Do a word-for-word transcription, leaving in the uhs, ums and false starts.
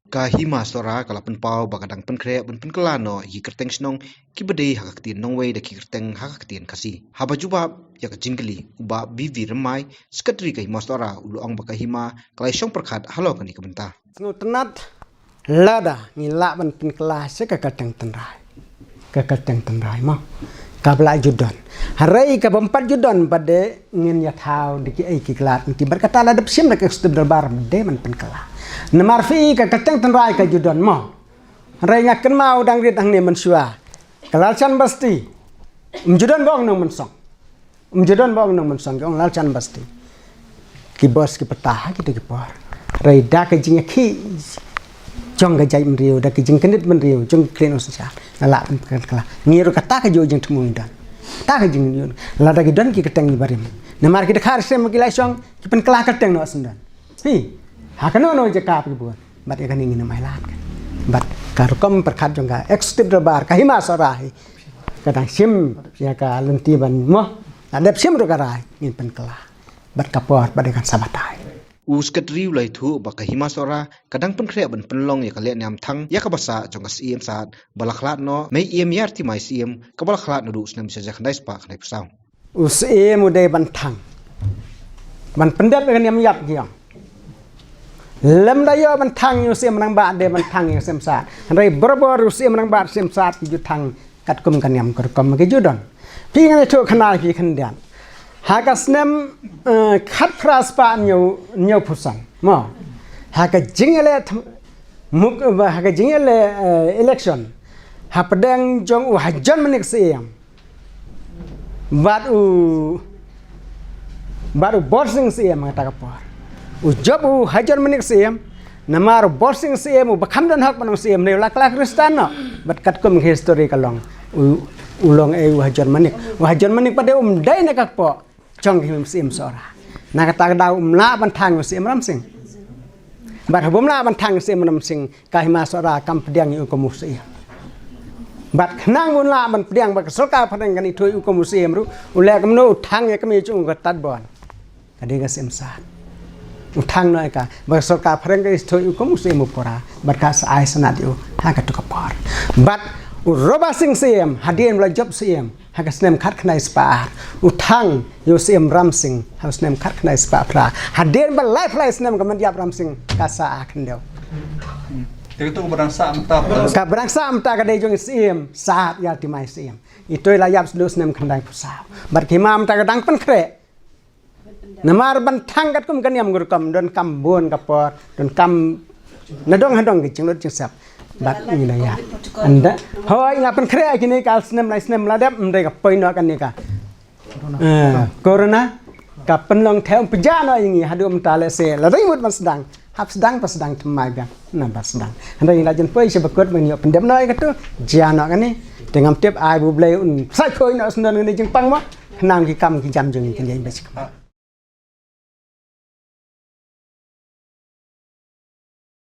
Ka Hima Sohra ka la pynpaw ba ka dang pynkhreh ban pynkylla noh ïa ki kyrteng shnong kiba dei ha ka ktien nongwei da ki kyrteng ha ka ktien Khasi. Haba jubab ïa ka jingkylli, u Bah B V Rymbai, Sekretari ka Hima Sohra, u la ong ba ka Hima ka la ïashong pyrkhat halor kane ka bynta. Sngewtynnat lada ngi lah ban pynkylla sha ka kyrteng tynrai. Ka kyrteng tynrai mo, kaba la ju don. Hynrei kaba ym pat ju don pat de ngin ïa thaw da kiei ki khlad, nti bad kata la dep shim da ka Executive Dorbar ba dei ban pynkylla. Namar phi ka kyrteng tynrai ka ju don mo. Hynrei nga kynmaw dang rit hangne mynshuwa, ka Lalchan Basti, ym ju don ba ong nong mynsong. Ym ju don ba ong nong mynsong, ki ong Lalchan Basti. Ki bos ki pyrta ha kito ki por. Hynrei da ka jingïakhih jong ka jaitbynriew, da ka jingkynit bynriew jong ki kren u synshar, la lah ban pynkylla. Ngi ruh kata ka jingthmu ngi don. Kata ka jing, lada ki don ki kyrteng barim, namar ki dkhar sem ki la shong, ki pynkylla kyrteng noh shen don. Hi, ha kano kano jaka ki bun. Bad ïa kane ngin ym ailad ka. Bad ka rukom pyrkhat jong ka Executive Dorbar ka Hima Sohra hi, ka dang shim ïa ka lynti ban mo, la dep shim ruh ka rai, ngin pynkylla. Bad ka por bad ïa kan sa batai. U Sekretari u la ïathuh ba ka Hima Sohra ka dang pynkhreh ban pynlong ïa ka lehniam thang ïa kaba sah jong ka Syiem Saad ba la khlad noh, Mei Im Ïar Thymmai Syiem, kaba la khlad naduh u snem shi hajar khyndai spah khyndai phew saw. U Syiem u dei ban thang, ban pyndep ïa ka niam ïap ki ong. Lymda ïoh ban thang ïa u Syiem Rangbah, dei ban thang ïa u Syiem Saad. Hynrei barabor u Syiem Rangbah, Syiem Saad ki ju thang katkum ka niam ka rukom ki ju don. Phi, ngan ïathuh khana ïa phi khyndiat. Ha ka snem, eh, khatphra spah hynñiew, hynñiew phew san mo, ha ka jingïaleh th-, muk, ha ka jingïaleh, eh, election, hapdeng jong u Hajon Manik Syiem bad u, bad u Borsing Syiem ha kata ka por. U jop u Hajon Manik Syiem, namar u Borsing Syiem uba kham don hok ban long Syiem, ne u la kylla Khristan noh. Bad katkum ka history ka long, u, u long ei u Hajon Manik. U Hajon Manik pat de um dei na ka kpoh jong ki Syiem Sohra. Na kata ka daw um lah ban thang ïa u Syiem Ramsing. Bad haba um lah ban thang ïa u Syiem Ramsing, ka Hima Sohra kam pdiang ïa u kum u Syiem. Bad khnang ba un lah ban pdiang ba ka sorkar phareng kan ithuh ïa u kum u Syiem ruh, u leh kumno? U thang ïa ka kmie jong u ka Tad Bon, ka dei ka Syiem Saad. U thang noh ïa ka, ba ka sorkar phareng kan ithuh ïa u kum u Syiem u pura, bad ka sa ai sanad ïa u ha katu ka por. Bad u Robasing Syiem, hadien ba la jop Syiem ha ka snem khatkhyndai spah ar, u thang ïa u Syiem Ramsing ha u snem khatkhyndai spah phra. Hadien ba laiphew lai snem ka met ïap Ramsing ka sah ha khyndew. Te katu ka ba dang sah mynta, ka ba dang sah mynta ka dei jong i Syiem Saad Ïar Thymmai Syiem. Ito i la ïap sdang snem khyndai phew saw. Bad ka Hima mynta ka dang pynkhreh. Namar ban thang katkum ka niam ka rukom, donkam bun ka por, donkam nadong hadong ki jinglut jingsep. Bad ngi la ïa, ynda, hooid, nga pynkhreh ïa kine ka snem lai snem la dep, ym dei ka poi noh kane ka, eh, corona, ka pynlong thew pynjah noh ïa ngi haduh mynta. Lehse lada ngi mut ban sdang, hap sdang, ba sdang thymmai biang, na ba sdang. Hynrei ngi la jan poi sha ba kut ban ïoh pyndep noh ïa katu, jia noh kane. Te ngam tip, ai ba U Blei un sa khoi noh shen don kane jingpang mo, khnang ki kam ki jam jong ngi kin ïa ba shi khmat.